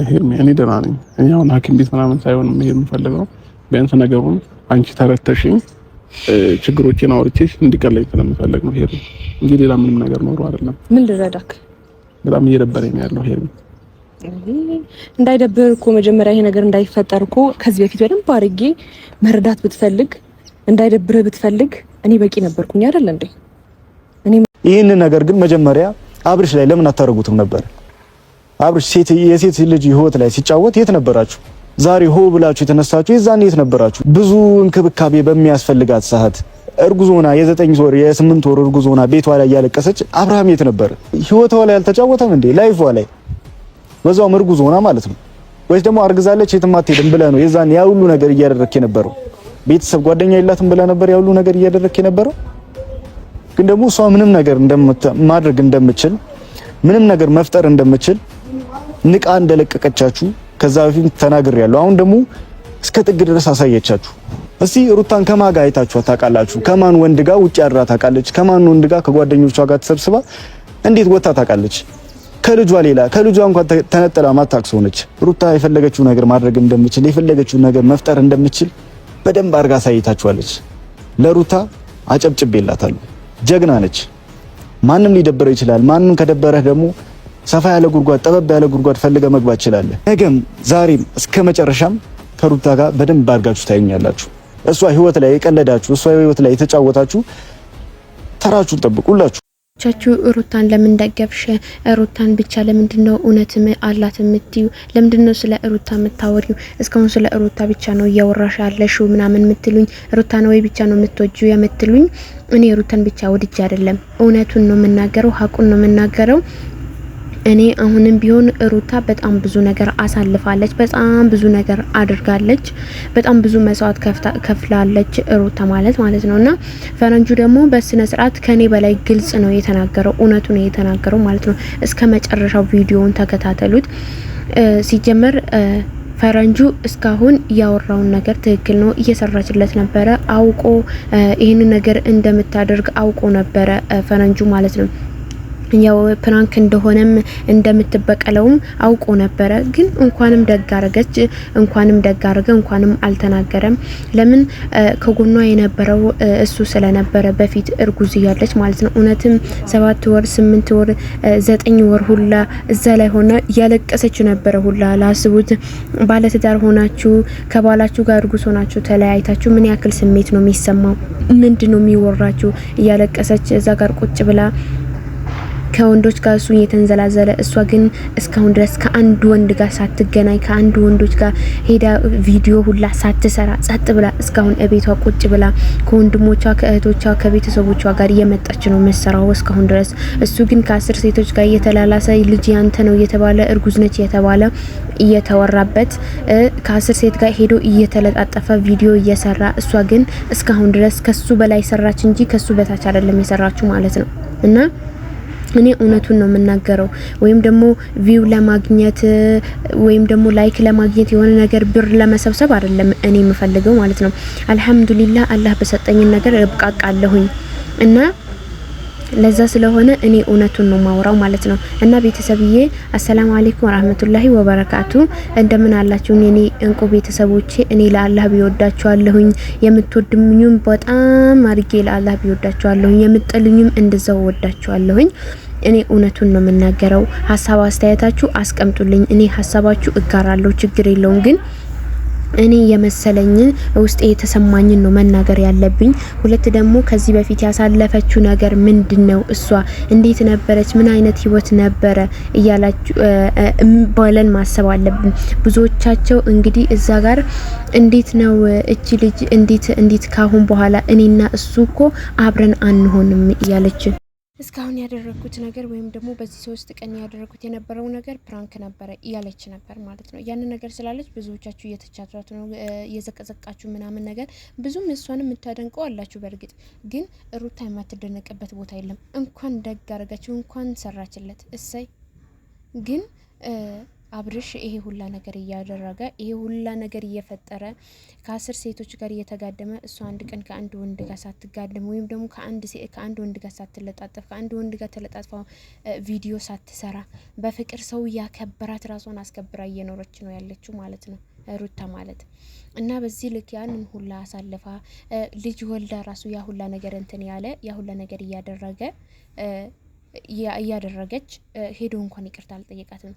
ሄርሜ እኔ ደህና ነኝ። እኔ አሁን ሐኪም ቤት ምናምን ሳይሆን መሄድ የምፈልገው ቢያንስ ነገሩን አንቺ ተረተሽኝ ችግሮቼን አውርቼሽ እንዲቀለኝ ስለምፈልግ ነው ሄርሜ፣ እንጂ ሌላ ምንም ነገር ኖሮ አይደለም። ምን ልረዳክ? በጣም እየደበረኝ ነው ያለው ሄርሜ። እንዳይደብር እኮ መጀመሪያ ይሄ ነገር እንዳይፈጠር እኮ ከዚህ በፊት በደንብ አድርጌ መረዳት ብትፈልግ፣ እንዳይደብርህ ብትፈልግ እኔ በቂ ነበርኩኝ አይደል እንዴ? እኔ ይህንን ነገር ግን መጀመሪያ አብርሽ ላይ ለምን አታደርጉትም ነበር? አብርሽ ሴት የሴት ልጅ ህይወት ላይ ሲጫወት የት ነበራችሁ? ዛሬ ሆ ብላችሁ የተነሳችሁ የዛን የት ነበራችሁ? ብዙ እንክብካቤ በሚያስፈልጋት ሰዓት እርጉዝ ሆና የ9 ወር የ8 ወር እርጉዝ ሆና ቤቷ ላይ እያለቀሰች አብርሃም የት ነበር? ህይወቷ ላይ አልተጫወተም እንዴ? Life ዋ ላይ በዛውም እርጉዝ ሆና ማለት ነው። ወይስ ደግሞ አርግዛለች የትም አትሄድም ብለህ ነው የዛን ያ ሁሉ ነገር እያደረክ የነበረው? ቤተሰብ ጓደኛ የላትም ብለህ ነበር ያ ሁሉ ነገር እያደረክ የነበረው? ግን ደግሞ እሷ ምንም ነገር ማድረግ እንደምችል፣ ምንም ነገር መፍጠር እንደምችል ንቃ እንደለቀቀቻችሁ ከዛ በፊት ተናግሬያለሁ። አሁን ደግሞ እስከ ጥግ ድረስ አሳየቻችሁ። እስቲ ሩታን ከማን ጋር አይታችሁ ታውቃላችሁ? ከማን ወንድ ጋር ውጭ አድራ ታውቃለች? ከማን ወንድ ጋር ከጓደኞቿ ጋር ተሰብስባ እንዴት ወጣ ታውቃለች? ከልጇ ሌላ ከልጇ እንኳን ተነጥላ ማታውቅ ሰው ነች። ሩታ የፈለገችው ነገር ማድረግ እንደምችል፣ የፈለገችው ነገር መፍጠር እንደምችል በደንብ አድርጋ አሳይታችኋለች። ለሩታ አጨብጭቤላታለሁ። ጀግና ነች። ማንም ሊደብረው ይችላል። ማንም ከደበረህ ደግሞ ሰፋ ያለ ጉድጓድ፣ ጠበብ ያለ ጉድጓድ ፈልገህ መግባት ትችላለህ። ነገም ዛሬም እስከ መጨረሻም ከሩታ ጋር በደንብ አድርጋችሁ ታዩኛላችሁ። እሷ ህይወት ላይ የቀለዳችሁ፣ እሷ ህይወት ላይ የተጫወታችሁ ተራችሁን ጠብቁላችሁ። ቻችሁ ሩታን ለምን ደገፍሽ? ሩታን ብቻ ለምንድን ነው እውነትም አላት የምትዩ? ለምንድን ነው ስለ ሩታ የምታወሪው? እስካሁን ስለ ሩታ ብቻ ነው እያወራሽ ያለሽው ምናምን የምትሉኝ፣ ሩታን ወይ ብቻ ነው የምትወጂው የምትሉኝ፣ እኔ ሩታን ብቻ ወድጄ አይደለም። እውነቱን ነው የምናገረው፣ ሀቁን ነው የምናገረው። እኔ አሁንም ቢሆን ሩታ በጣም ብዙ ነገር አሳልፋለች። በጣም ብዙ ነገር አድርጋለች። በጣም ብዙ መስዋዕት ከፍላለች ሩታ ማለት ማለት ነውና ፈረንጁ ደግሞ በስነ ስርዓት ከኔ በላይ ግልጽ ነው የተናገረው፣ እውነቱ ነው የተናገረው ማለት ነው። እስከ መጨረሻው ቪዲዮውን ተከታተሉት። ሲጀመር ፈረንጁ እስካሁን ያወራውን ነገር ትክክል ነው፣ እየሰራችለት ነበረ። አውቆ ይህንን ነገር እንደምታደርግ አውቆ ነበረ ፈረንጁ ማለት ነው። ያው prank እንደሆነም እንደምትበቀለውም አውቆ ነበረ። ግን እንኳንም ደግ አረገች፣ እንኳንም ደግ አረገ፣ እንኳንም አልተናገረም። ለምን ከጎኗ የነበረው እሱ ስለነበረ በፊት እርጉዝ እያለች ማለት ነው። እውነትም 7 ወር፣ 8 ወር፣ 9 ወር ሁላ እዛ ላይ ሆነ እያለቀሰች ነበረ ሁላ። ላስቡት፣ ባለትዳር ሆናችሁ ከባላችሁ ጋር እርጉዝ ሆናችሁ ተለያይታችሁ ምን ያክል ስሜት ነው የሚሰማው? ምንድን ነው የሚወራችሁ? እያለቀሰች እዛ ጋር ቁጭ ብላ ከወንዶች ጋር እሱ እየተንዘላዘለ፣ እሷ ግን እስካሁን ድረስ ከአንድ ወንድ ጋር ሳትገናኝ፣ ከአንድ ወንዶች ጋር ሄዳ ቪዲዮ ሁላ ሳትሰራ፣ ጸጥ ብላ እስካሁን እቤቷ ቁጭ ብላ ከወንድሞቿ፣ ከእህቶቿ፣ ከቤተሰቦቿ ጋር እየመጣች ነው መሰራው እስካሁን ድረስ። እሱ ግን ከ10 ሴቶች ጋር እየተላላሰ፣ ልጅ ያንተ ነው እየተባለ፣ እርጉዝ ነች እየተባለ እየተወራበት፣ ከ10 ሴት ጋር ሄዶ እየተለጣጠፈ ቪዲዮ እየሰራ፣ እሷ ግን እስካሁን ድረስ ከሱ በላይ ሰራች እንጂ ከሱ በታች አይደለም የሰራችው ማለት ነው። እና እኔ እውነቱን ነው የምናገረው። ወይም ደግሞ view ለማግኘት ወይም ደግሞ like ለማግኘት፣ የሆነ ነገር ብር ለመሰብሰብ አይደለም እኔ የምፈልገው ማለት ነው። አልሐምዱሊላህ አላህ በሰጠኝን ነገር እብቃቃለሁኝ እና ለዛ ስለሆነ እኔ እውነቱን ነው ማውራው ማለት ነው። እና ቤተሰብዬ አሰላሙ አለይኩም ወራህመቱላሂ ወበረካቱ። እንደምን አላችሁ የኔ እንቁ ቤተሰቦቼ? እኔ ለአላህ ቢወዳችኋለሁኝ፣ የምትወዱኝም በጣም አድርጌ ለአላህ ቢወዳችኋለሁኝ፣ የምትጠሉኝም እንደዛው ወዳችኋለሁኝ። እኔ እውነቱን ነው የምናገረው። ሀሳብ አስተያየታችሁ አስቀምጡልኝ። እኔ ሀሳባችሁ እጋራለሁ፣ ችግር የለውም፣ ግን እኔ የመሰለኝን ውስጤ የተሰማኝን ነው መናገር ያለብኝ። ሁለት ደግሞ ከዚህ በፊት ያሳለፈችው ነገር ምንድነው? እሷ እንዴት ነበረች? ምን አይነት ህይወት ነበረ እያላችሁ ብለን ማሰብ አለብን። ብዙዎቻቸው እንግዲህ እዛ ጋር እንዴት ነው እቺ ልጅ እንዴት እንዴት ካሁን በኋላ እኔና እሱ እኮ አብረን አንሆንም እያለች፣ እስካሁን ያደረግኩት ነገር ወይም ደግሞ በዚህ 3 ቀን ያደረግኩት የነበረው ነገር prank ነበረ እያለች ነበር ማለት ነው። ያንን ነገር ስላለች ብዙዎቻችሁ እየተቻቷት ነው፣ እየዘቀዘቃችሁ ምናምን ነገር፣ ብዙም እሷን የምታደንቀው አላችሁ። በእርግጥ ግን ሩታ የማትደነቅበት ቦታ የለም። እንኳን ደግ አረገችው፣ እንኳን ሰራችለት፣ እሰይ። ግን አብርሽ ይሄ ሁላ ነገር እያደረገ፣ ይሄ ሁላ ነገር እየፈጠረ፣ ከ10 ሴቶች ጋር እየተጋደመ፣ እሷ አንድ ቀን ከአንድ ወንድ ጋር ሳትጋደም ወይም ደግሞ ከአንድ ወንድ ጋር ሳትለጣጠፍ፣ ከአንድ ወንድ ጋር ተለጣጥፋ ቪዲዮ ሳትሰራ፣ በፍቅር ሰው እያከበራት፣ ራሷን አስከብራ እየኖረች ነው ያለችው ማለት ነው ሩታ ማለት። እና በዚህ ልክ ያንን ሁላ አሳልፋ፣ ልጅ ወልዳ ራሱ ያ ሁላ ነገር እንትን ያለ፣ ያ ሁላ ነገር እያደረገች ሄዶ እንኳን ይቅርታ አልጠየቃትም።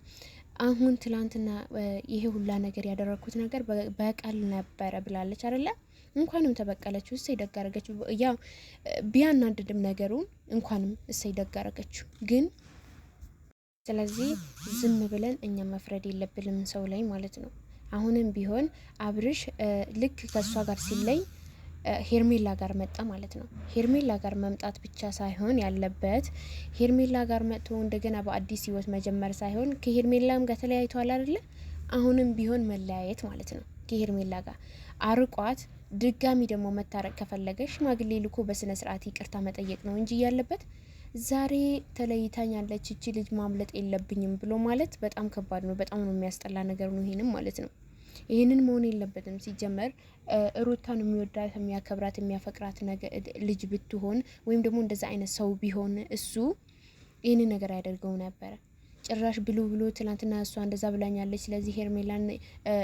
አሁን ትላንትና ይሄ ሁላ ነገር ያደረግኩት ነገር በቀል ነበረ ብላለች አይደለ? እንኳንም ተበቀለችው፣ እሰይ ደግ አደረገችው። ያው ቢያናድድም ነገሩን እንኳንም እሰይ ደግ አደረገችው። ግን ስለዚህ ዝም ብለን እኛ መፍረድ የለብንም ሰው ላይ ማለት ነው። አሁንም ቢሆን አብርሽ ልክ ከእሷ ጋር ሲለይ ሄርሜላ ጋር መጣ ማለት ነው። ሄርሜላ ጋር መምጣት ብቻ ሳይሆን ያለበት፣ ሄርሜላ ጋር መጥቶ እንደገና በአዲስ ህይወት መጀመር ሳይሆን፣ ከሄርሜላም ጋር ተለያይቷል አይደለ? አሁንም ቢሆን መለያየት ማለት ነው። ከሄርሜላ ጋር አርቋት ድጋሚ ደግሞ መታረቅ ከፈለገ ሽማግሌ ልኮ በስነ ስርዓት ይቅርታ መጠየቅ ነው እንጂ ያለበት፣ ዛሬ ተለይታኛለች እቺ ልጅ ማምለጥ የለብኝም ብሎ ማለት በጣም ከባድ ነው። በጣም ነው የሚያስጠላ ነገር ነው። ይሄንም ማለት ነው። ይህንን መሆን የለበትም። ሲጀመር ሩታን የሚወዳት፣ የሚያከብራት፣ የሚያፈቅራት ልጅ ብትሆን ወይም ደግሞ እንደዛ አይነት ሰው ቢሆን እሱ ይህንን ነገር ያደርገው ነበረ። ጭራሽ ብሎ ብሎ ትላንትና እሷ እንደዛ ብላኛለች፣ ስለዚህ ሄርሜላን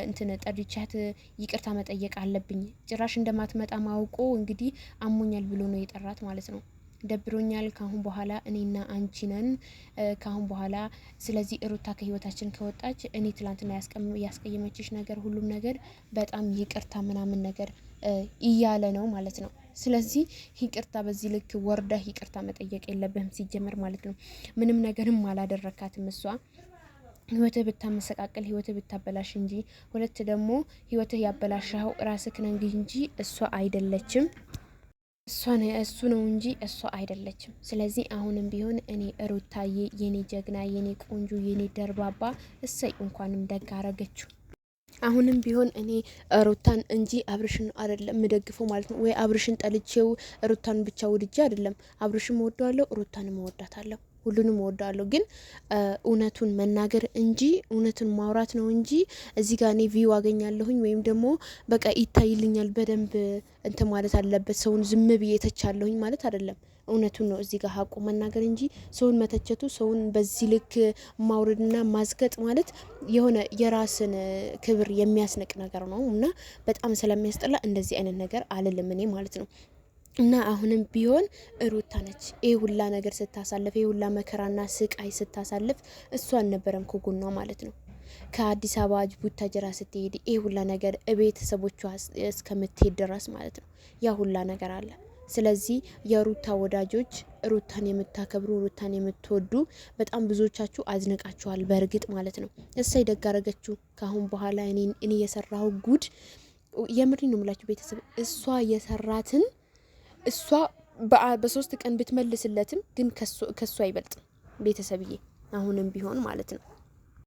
እንትን ጠርቻት ይቅርታ መጠየቅ አለብኝ። ጭራሽ እንደማትመጣ ማውቆ እንግዲህ አሞኛል ብሎ ነው የጠራት ማለት ነው። ደብሮኛል፣ ካሁን በኋላ እኔና አንቺ ነን ካሁን በኋላ። ስለዚህ ሩታ ከህይወታችን ከወጣች እኔ ትላንትና ያስቀየመችሽ ነገር ሁሉም ነገር በጣም ይቅርታ ምናምን ነገር እያለ ነው ማለት ነው። ስለዚህ ይቅርታ በዚህ ልክ ወርደህ ይቅርታ መጠየቅ የለብህም ሲጀመር ማለት ነው። ምንም ነገርም አላደረካትም። እሷ ህይወትህ ብታመሰቃቅል፣ ህይወትህ ብታበላሽ እንጂ፣ ሁለት ደግሞ ህይወትህ ያበላሸኸው ራስህ ነህ እንጂ እሷ አይደለችም። እሷ እሱ ነው እንጂ እሷ አይደለችም። ስለዚህ አሁንም ቢሆን እኔ ሩታዬ የኔ ጀግና፣ የኔ ቆንጆ፣ የኔ ደርባባ፣ እሰይ እንኳንም ደግ አረገችው። አሁንም ቢሆን እኔ ሩታን እንጂ አብርሽን አይደለም የምደግፈው ማለት ነው። ወይ አብርሽን ጠልቼው ሩታን ብቻ ወድጄ አይደለም። አብርሽም እወደዋለሁ፣ ሩታንም እወዳታለሁ። ሁሉንም እወዳለሁ። ግን እውነቱን መናገር እንጂ፣ እውነቱን ማውራት ነው እንጂ፣ እዚህ ጋር እኔ view አገኛለሁኝ ወይም ደግሞ በቃ ይታይልኛል በደንብ እንትን ማለት አለበት። ሰውን ዝም ብዬ ተቻለሁኝ ማለት አይደለም። እውነቱን ነው እዚህ ጋር ሀቁ መናገር እንጂ፣ ሰውን መተቸቱ፣ ሰውን በዚህ ልክ ማውረድና ማዝገጥ ማለት የሆነ የራስን ክብር የሚያስንቅ ነገር ነው እና በጣም ስለሚያስጠላ እንደዚህ አይነት ነገር አልልም እኔ ማለት ነው። እና አሁንም ቢሆን ሩታ ነች ይህ ሁላ ነገር ስታሳልፍ፣ ይህ ሁላ መከራና ስቃይ ስታሳልፍ እሷ አልነበረም ከጎኗ ማለት ነው። ከአዲስ አበባ ቡታጅራ ስትሄድ ይህ ሁላ ነገር ቤተሰቦቿ እስከምትሄድ ድረስ ማለት ነው፣ ያ ሁላ ነገር አለ። ስለዚህ የሩታ ወዳጆች፣ ሩታን የምታከብሩ፣ ሩታን የምትወዱ በጣም ብዙዎቻችሁ አዝንቃችኋል። በእርግጥ ማለት ነው። እሰይ ደግ አረገችው። ከአሁን በኋላ እኔ የሰራው ጉድ፣ የምሪ ነው የምላችሁ ቤተሰብ፣ እሷ የሰራትን እሷ በ3 ቀን ብትመልስለትም ግን ከሱ አይበልጥም ቤተሰብዬ፣ አሁንም ቢሆን ማለት ነው።